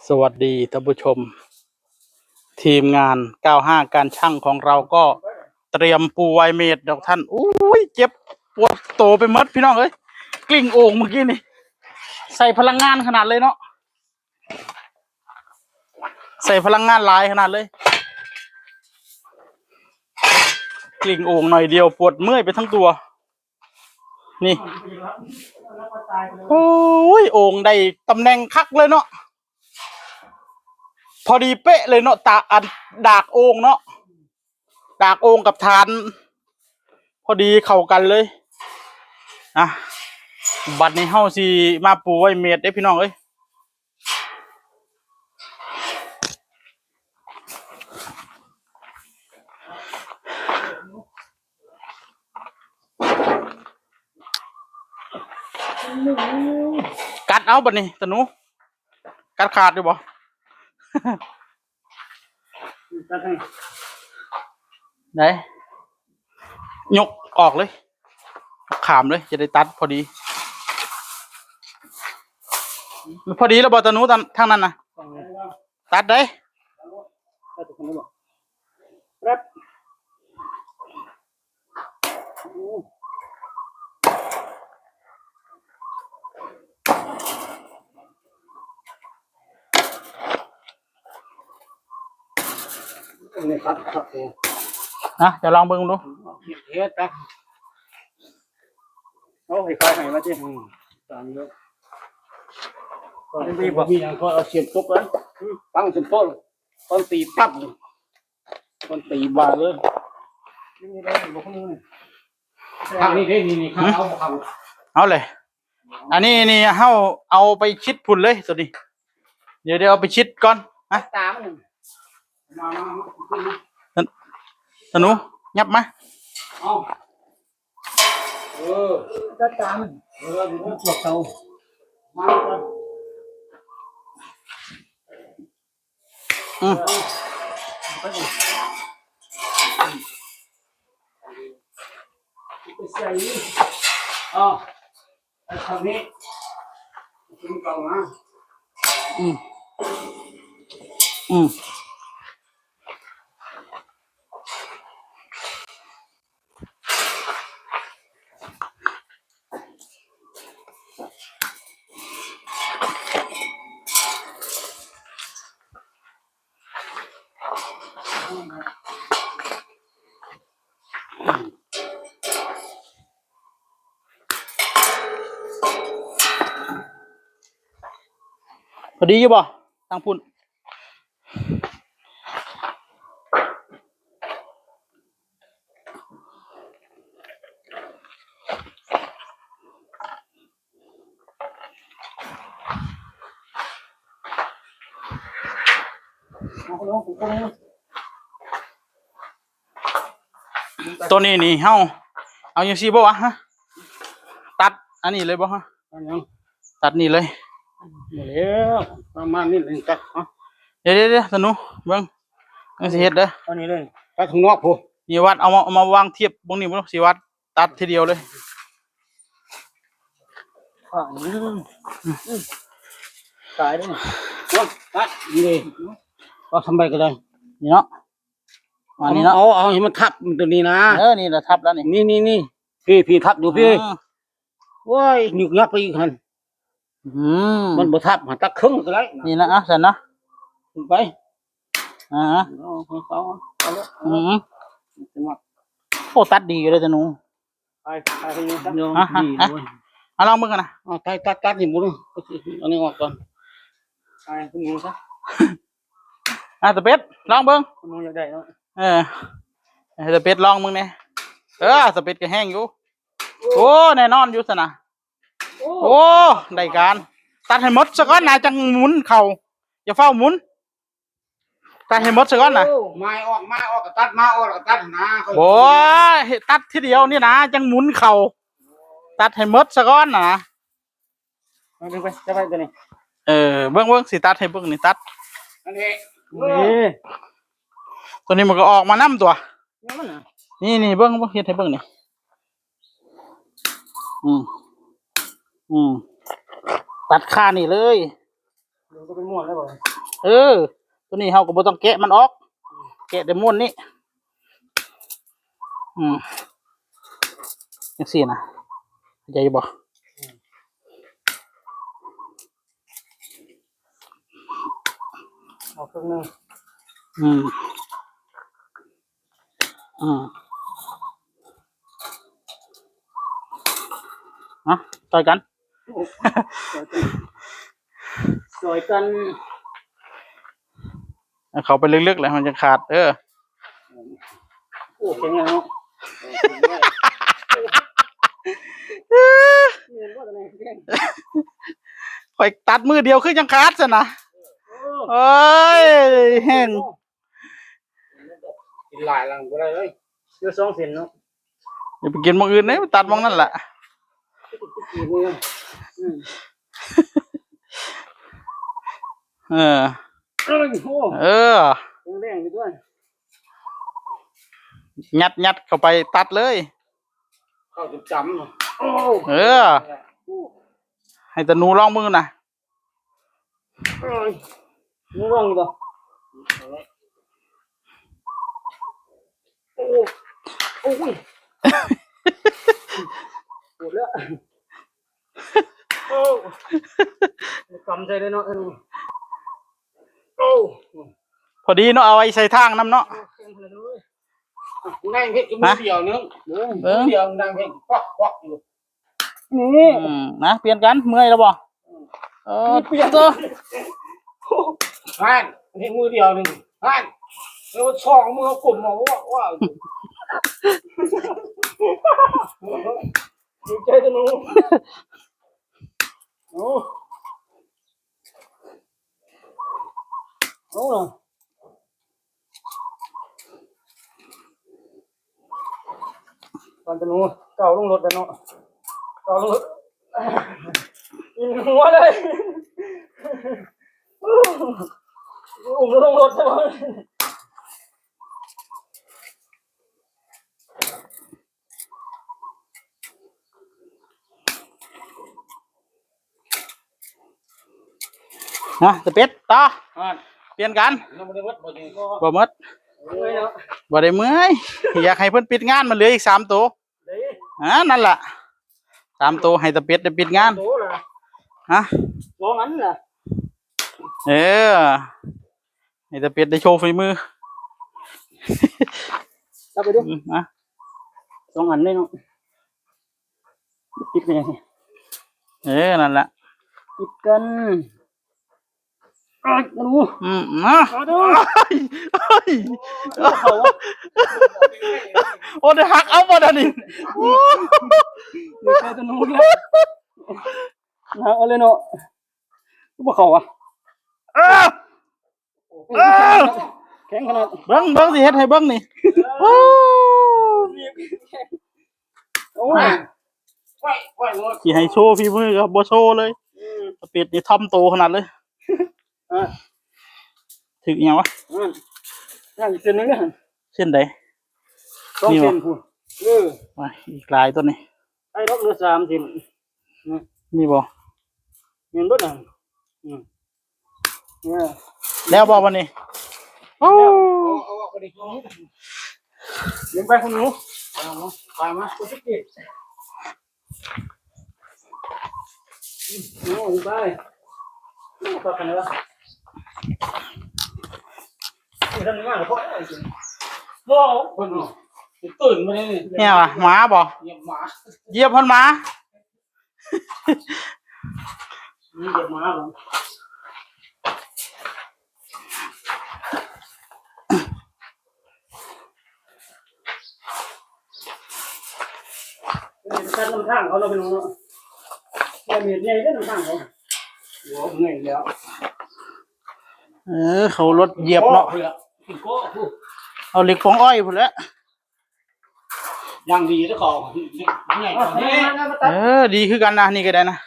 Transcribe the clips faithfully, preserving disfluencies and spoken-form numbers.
สวัสดีท่านผู้ชม ทีมงานเก้าห้าการช่างของเราก็เตรียมปูไวเมดดอกท่าน อุ้ย เจ็บปวดโตไปหมดพี่น้องเอ้ย กลิ้งโอ่งเมื่อกี้นี่ ใส่พลังงานขนาดเลยเนาะ ใส่พลังงานหลายขนาดเลย กลิ้งโอ่งหน่อยเดียวปวดเมื่อยไปทั้งตัว นี่ โอ้ย โอ่งได้ตำแหน่งคักเลยเนาะ พอดีเป๊ะเลยเนาะ ตาอันดากโอ่งเนาะ ดากโอ่งกับฐาน พอดีเข้ากันเลยนะ บัดนี้เฮาสิมาปูไวเมดเด้พี่น้องเอ้ย กัดเอาบัดนี้ตะหนู กัดขาดอยู่บ่ ได้ ยกออกเลย ขามเลย จะได้ตัดพอดี พอดีแล้วบ่ตะหนูตางทางนั้นนะ ตัดได้ ครับ นี่ครับ ครับผม นะ เดี๋ยวลองเบิ่งดู เฮ็ดนะ เอาให้คล้ายให้มาสิ อืม ตามเยอะ ก็มีบ่ มีอย่างก็เอาเสียบตกนะ ตั้งเสียบตก ตอนตีปั๊บนี่ ตอนตีบาดเลย นี่ได้อยู่บ่คนนึงนี่ ข้างนี้ได้นี่ นี่ ข้างเอาบ่ข้าง เอาเลย อันนี้นี่เฮาเอาไปชิดพุ่นเลยตัวนี้ เดี๋ยวเดี๋ยวเอาไปชิดก่อนนะ ตามหนึ่ง มามามา ตะหนู ยับมา เอา เออ ก็ตาม เออ มันก็พวกเขา มาก่อน อืม ไปใส่ อ๋อ ไอ้ทางนี้ ขึ้นเก่านะ อืม อืม พอดีอยู่บ่ ทางพุ่น ตัวนี้นี่เฮาเอาจังซี่บ่วะฮะ ตัดอันนี้เลยบ่ฮะ อันหยัง ตัดนี่เลย หมดแล้ว ประมาณนี้เลยตัด เอา เดี๋ยวเดี๋ยวเดี๋ยวตะหนู เบิ่ง มันสิเฮ็ดเด้อ อันนี้เลย ตัดข้างนอกพุ้น นี่วัด เอามา เอามาวางเทียบเบิ่งนี่บ่ สิวัด ตัดทีเดียวเลย อ่ะ อืม อืม ตายแล้วเนี่ย เอา ตัด นี่เลย เอาทำไมก็ได้ นี่เนาะ อันนี้เนาะ เอา เอาให้มันทับมันตัวนี้นะ เออ นี่แหละทับแล้วนี่ นี่ นี่ นี่ พี่ พี่ทับอยู่พี่ อ่า โอ้ย หยุกยักไปอีกหั่น อืม มันบ่ทับ หั่นตัดครึ่งก็ได้ นี่นะ อ่ะ ซั่นนะ ขึ้นไป อ่า เอา เอา เอา เอา อืม โอ้ ตัดดีอยู่เลยตะหนู ไป ไปทางนี้ซะ เนาะ ฮะ ดีเว้ย เอาลองเบิ่งกันนะ เอา ตัด ตัด ตัดนี่หมดเลย อันนี้ออกก่อน ไปคุณหนูซะ อ่ะ ตะเป็ด ลองเบิ่ง คุณหนูอยากได้เนาะ เออ ให้ตะเป็ดลองเบิ่งแหน่ เออ ตะเป็ดก็แห้งอยู่ โอ้ แน่นอนอยู่ซั่นนะ โอ้ ได้การ ตัดให้หมดซะก่อนนะ จังหมุนเข้า อย่าฟ้าวหมุน ตัดให้หมดซะก่อนนะ โอ้ ไม้ออก ไม้ออกก็ตัด ไม้ออกก็ตัดนะ โอ้ย ตัดทีเดียวนี่นะ จังหมุนเข้า ตัดให้หมดซะก่อนนะ เอาดึงไป จับไปตัวนี้ เออ เบิ่ง เบิ่ง สิตัดให้เบิ่งนี่ ตัด อันนี้ นี่ ตัวนี้มันก็ออกมานำตัว นี่มันน่ะ นี่ นี่ เบิ่ง เบิ่ง เฮ็ดให้เบิ่งนี่ อืม อืม ตัดคานี่เลย มันก็เป็นม้วนแล้วบ่ เออ ตัวนี้เฮาก็บ่ต้องแกะมันออก แกะแต่ม้วนนี้ อืม จังซี่นะ เข้าใจอยู่บ่ เอาครึ่งหนึ่ง อืม อืม ฮะ ต่อยกัน ต่อยกัน เอาเข้าไปลึกๆ แล้วมันจะขาด เออ โอ้ แข็งแรงเนาะ ข่อยตัดมือเดียวคือยังขาดซะนะ โอ้ โอ้ย แห้ง กินหลายหลังบ่ได้เลย เดี๋ยวสองเส้นเนาะ อย่าไปกินหม่องอื่นเด้ ตัดหม่องนั่นแหละ อืม เออ เอ้ย โอ้ เออ แดงๆ อยู่ด้วย ยัด ยัดเข้าไปตัดเลย เข้าจนจำเนาะ โอ้ เออ ให้ตาหนูลองมือนะ เอ้ย มึงลองดูบ่ โอ้ โอ้ย ปวดแล้ว โอ้ กำใจเลยเนาะ โอ้ พอดีเนาะ เอาไว้ใส่ทางนำเนาะ นั่งเฮ็ดอยู่มือเดียวนึง เออ มือเดียวนั่งเฮ็ดควักๆ อยู่ นี่ อืม นะ เปลี่ยนกัน เมื่อยแล้วบ่ เออ เปลี่ยนตัว นั่น นี่มือเดียวนึง นั่น แล้วสองมือกลมมา ว้าว ว้าว ดีใจจังเลย โอ้ โอ้ ตอนตะหนูเก่าลงรถแล้วเนาะ เก่าลงรถ กินหัวเลย อุ้มลงรถซะเลย นะ ตะเป็ด ต่อ อ่า เปลี่ยนกัน ยังบ่ได้หมด บ่ได้หมด บ่หมด เมื่อยเนาะ บ่ได้เมื่อย อยากให้เพิ่นปิดงาน มันเหลืออีกสามตัว เด้ อ่า นั่นล่ะ สามตัว ให้ตะเป็ดได้ปิดงาน โตล่ะ ฮะ สองอันล่ะ เออ ให้ตะเป็ดได้โชว์ฝีมือ เอาไปดู อืม นะ สองอันเลยเนาะ ติดเลย เออ นั่นแหละ ติดกัน อ่ะ มาดู อืม มา มาดู เฮ้ย เฮ้ย เขา โอ้ ได้หักเอาบ่ได้นี่ เดี๋ยวแกจะรู้เนี่ย นะ เอาเลยเนาะ บ่เข้าอ่ะ เออ เออ แข็งขนาด เบิ่ง เบิ่งสิเฮ็ดให้เบิ่งนี่ โอ้ โอ้ย สิให้โชว์ฝีมือก็บ่โชว์เลย อืม ตะเป็ดนี่ถ่อมโตขนาดเลย อ่ะ ถืกอีหยังวะ อืม นั่นอีกเส้นหนึ่งนะ เส้นใด สองเส้น นี่บ่ พู้น เออ มาอีกหลายตัวนี่ ไอ้ดอกเหลือสามเส้น นี่ นี่บ่ เห็นบ่น่ะ อืม เนี่ย แล้วบ่วันนี้ โอ้ เอา เอาออกไปดิ เลี้ยงไปคุณหนู เอามา ไปมา คุณสิบเอ็ด เอาไป เอาไปกันเลยวะ นี่ทำยังไงกับพ่อเนี่ย ว้าว คนหนูตื่นมาเลยนี่ เนี่ยว่ะ หมาบ่ เหยียบหมา เหยียบพันหมา นี่เดี๋ยวมาแล้ว ตัดน้ำทางเขาเนาะพี่น้องเนาะ เนี่ยเมียดใหญ่เด้อน้ำทางเขา โอ้ เมื่อยแล้ว เออ เขารถเหยียบเนาะ โอ้ เอาเหล็กฟองอ้อยพุ่นแหละ อย่างดีเด้อเขา นี่ เออ ดีคือกันนะ นี่ก็ได้นะ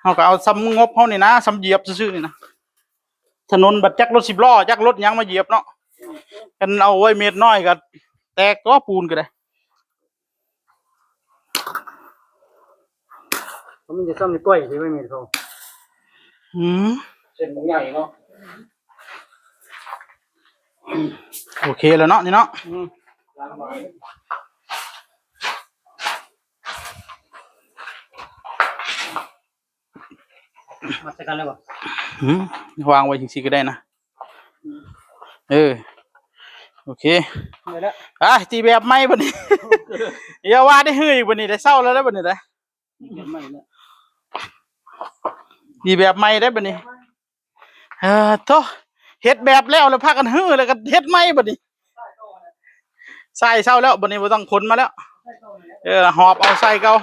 เฮาก็เอาส่ำงบเฮานี่นะ ส่ำเหยียบซื่อๆนี่นะ ถนนบัดจักรถสิบล้อ จักรถหยังมาเหยียบเนาะ คันเอาไว้เม็ดน้อยก็แตกตัวปูนก็ได้ มันจะส่ำในก้อยสิไว้เม็ดเขา อืม เส้นมันใหญ่เนาะ โอเคแล้วเนาะนี่เนาะ อืมล้างมา มาใส่กันเลยบ่ อืมวางไว้จังซี่ก็ได้นะ เออ โอเค เลยแล้ว อ่ะตีแบบใหม่บัดนี้ อย่าว่าได้หื้ออีกบัดนี้ได้เศร้าแล้วได้บัดนี้ได้ เปลี่ยนใหม่แล้ว ตีแบบใหม่ได้บัดนี้ เออโธ่เฮ็ดแบบแล้วแล้วพากันหื้อแล้วก็เฮ็ดใหม่บัดนี้ ใส่เศร้าแล้วบัดนี้บ่ต้องขนมาแล้ว เออหอบเอาใส่เก่า